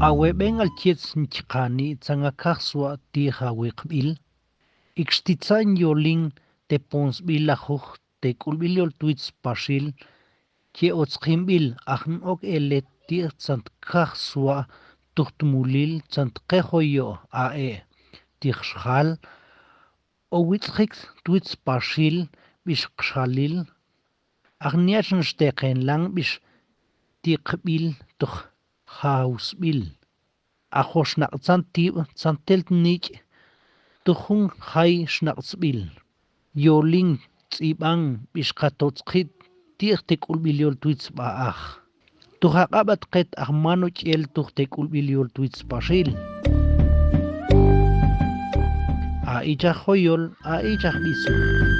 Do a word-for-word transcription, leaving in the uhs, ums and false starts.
A webengol kiech nchkani' tzan a kaj swa' ti' a wiqbil. Ik xtitzan yolin te ponsbil lajuj te k'ulbil yol twitz Paxil, che otzkinbil a jn'ok ele ti' tzan kaj swa' tuj tmulil tzan tkejoyo' a e' ti' xjal. O witz'jik twitz Paxil bix kxalil. A jniach nxtekenlan bix ti' kbil tuj jawsbil. A jo' xnaq'tzan tib tzan tel tnik' tuj jun jay xnaq'tzbil. Yolin tz'iban bix katotzki ti' te k'ulbil yol twitz Ba'aj. Tuj aq'abat ket a jmano ch'el tuj te k'ulbil yol twitz Paxil. A ichaj joyol, a ichaj b'ison.